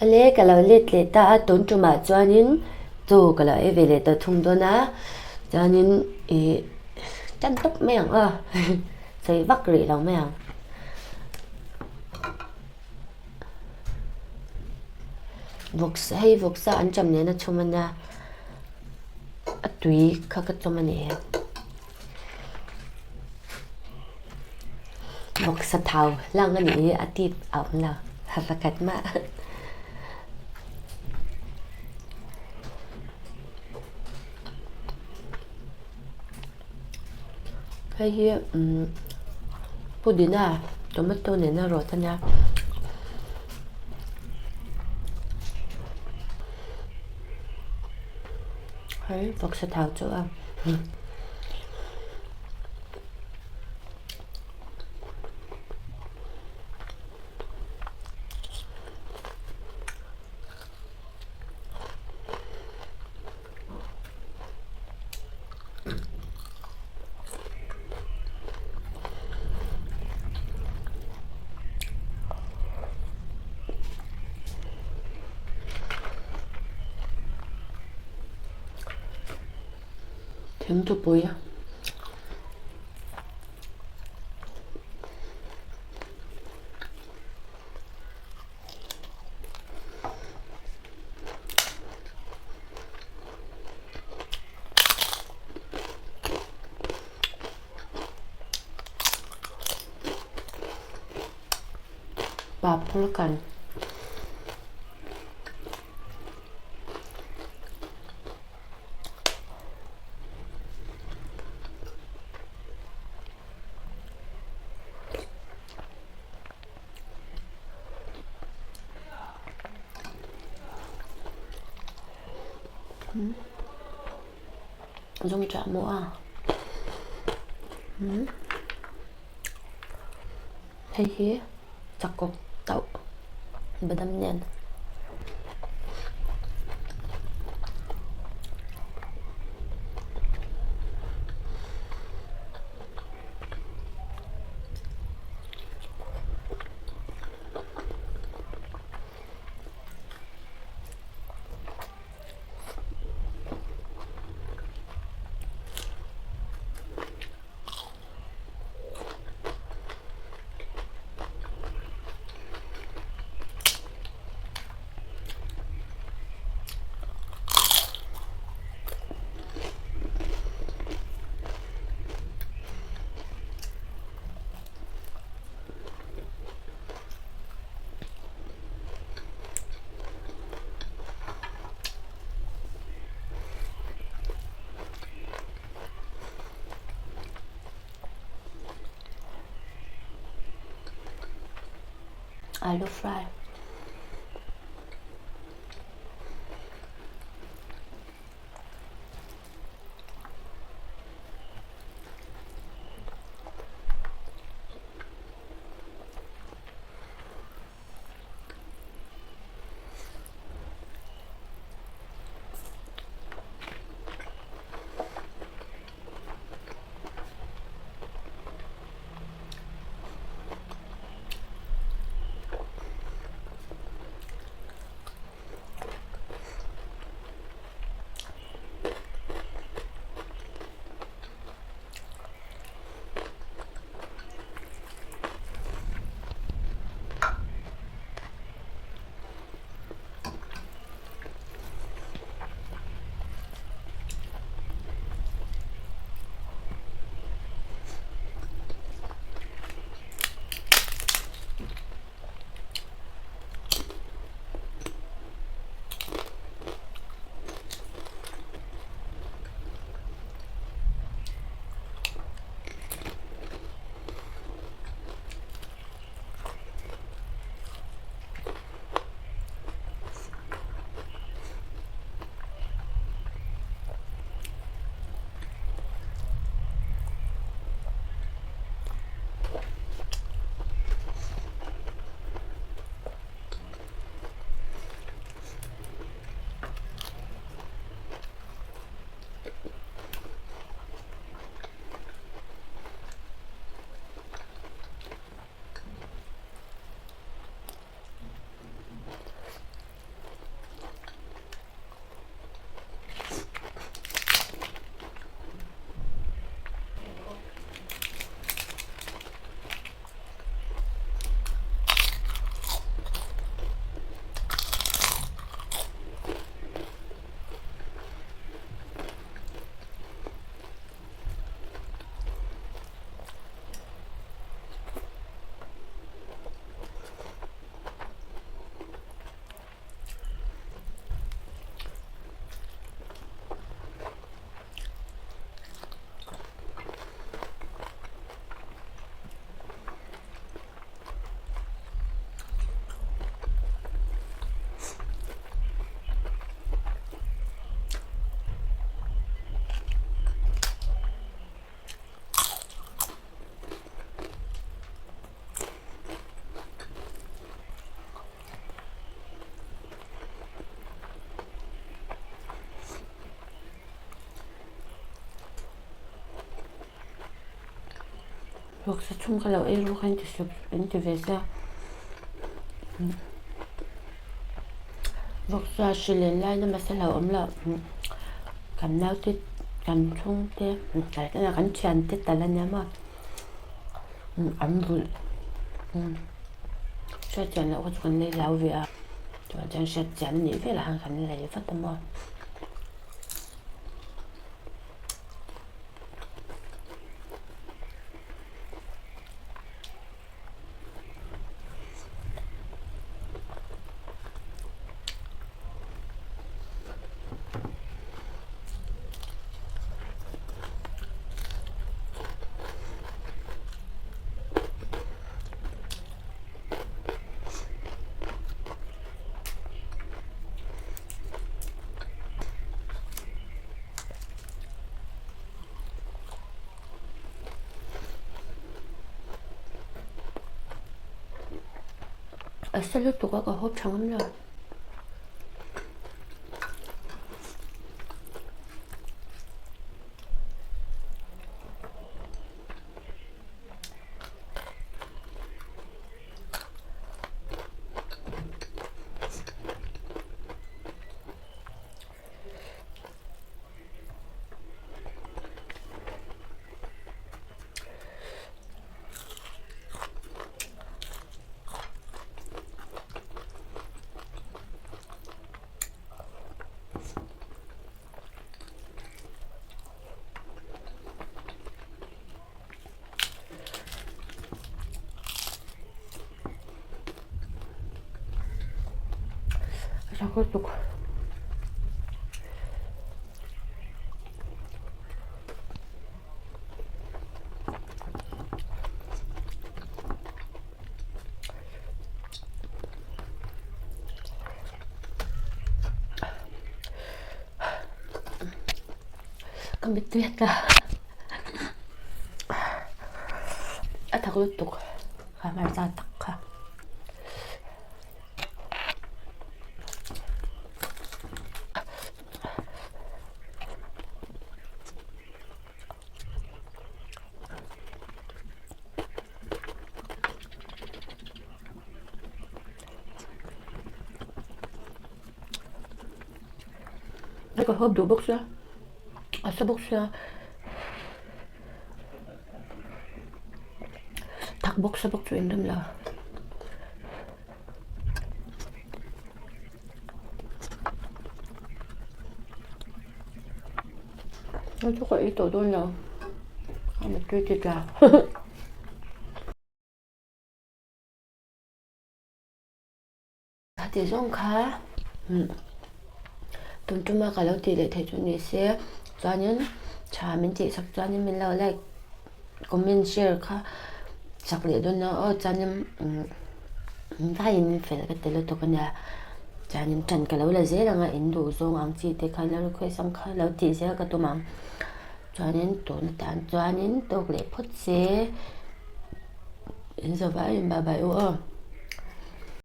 Ale ka lo let leh ta a tun tumah chuanin chaw ka lo ei ve leh tawh thung dawn a chuanin ih tan tawp mai ang aw sawi vak rih lo mai ang. Vawksa hei vawksa an cham nena chhum a nia a tui kha ka chawm a ni e. Vawksa thau lang a nih hi a tip a awm lo pakhat mah. Hei hi umm pudina tomato nena rawt a nia. Hei vawksa thau chu a. Thingthupui. Papurkan. Zung chah maw a hei hi chakawk tauh badam nen. Alu fry. Vawksa chhung kha lo ei ru kha in ti sup in ti ve sia. Vawksa hri len lai na masala awm lo. Kan naute kan chhungte kan thiante tal ania maw. An vulh hriat chian loh kha chu kan lei zau ve a chuan chuan hriat chian a nih velah khan kan lei vat a maw. A sa lutuk a ka hawp tha ngam lo. A tha lutuk. Ka mittui a tla a thak lutuk kha hmarcha tak kha. Ka hawp duh bawk sia a sa bawk sia thak bawk sa bawk chu inrem lo. Hei chu ka ei tawh dawn lo a mittui ti tla. Ti zawng kha tum tuma ka lo tih leh theih chu ni se chuanin tha min tih sak chuanin min lo like comment share kha chak leh dawn a aw chuanin vaiin min fel ka ti lutuk a nia chuanin ṭan ka lo la zel ang a in duh zawng ang chi te kha lo request ang kha lo tih zel ka tum ang chuanin tun atan chuanin tawk leh phawt se in zo vaiin bye bye u aw.